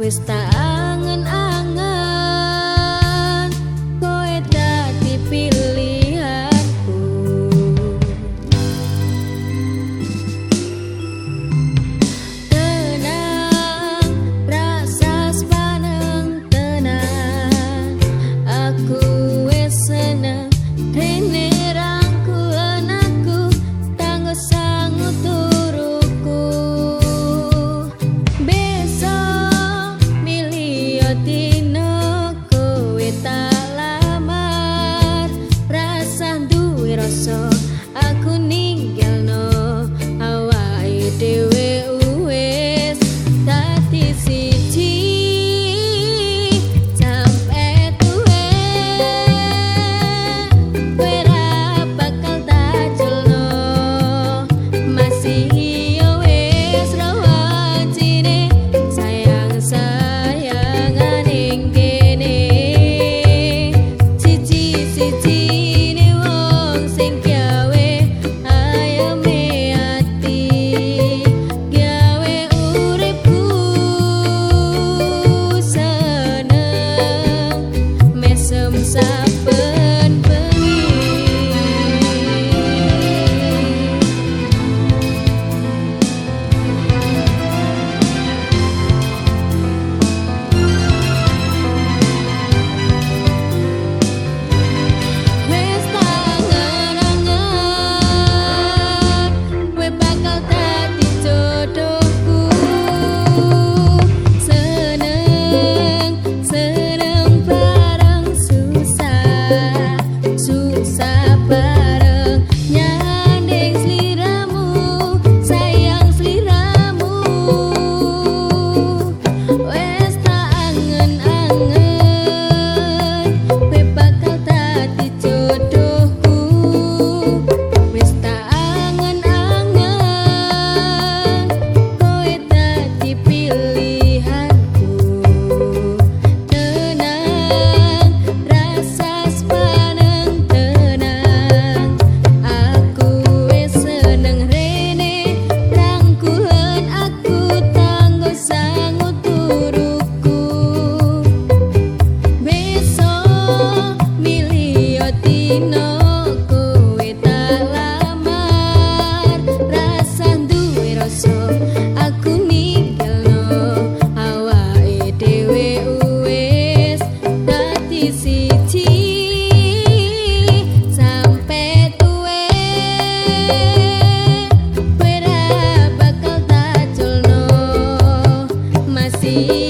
Wis tak angen-angen kowe dadi pilihanku. Tenang, rasa sepaneng tenang, aku wis seneng rene rangkulan aku tanggo sangu turuku. Besok milih dino kowe tak lamar, rasa duwe rasa aku ninggalno awake dhewe wis dadi siji sampe tuwe. Kowe ra bakal tak culno, masih yo wis rawacine sayang-sayangan ing kene. Siji-sijine wong sing gawe ayeme ati, gawe uripku seneng mesem saben bengi. Wis tak angen-angen kowe bakal dadi jodohku. Seneng, seneng bareng susah, susah bareng nyanding sliramu, sayang sliramu. Wis tak angen-angen kowe bakal dadi jodohku. Wis tak angen-angen kowe dadi pilihanku. Tenang, rasa sepaneng tenang, aku wis seneng rene rangkulan aku tanggo sangu turuku. Besok milih dino kowe tak lamar, rasa duwe rasa aku ninggalno awake dhewe wis dadi siji sampe tuwe. Kowe ra bakal tak culno, masih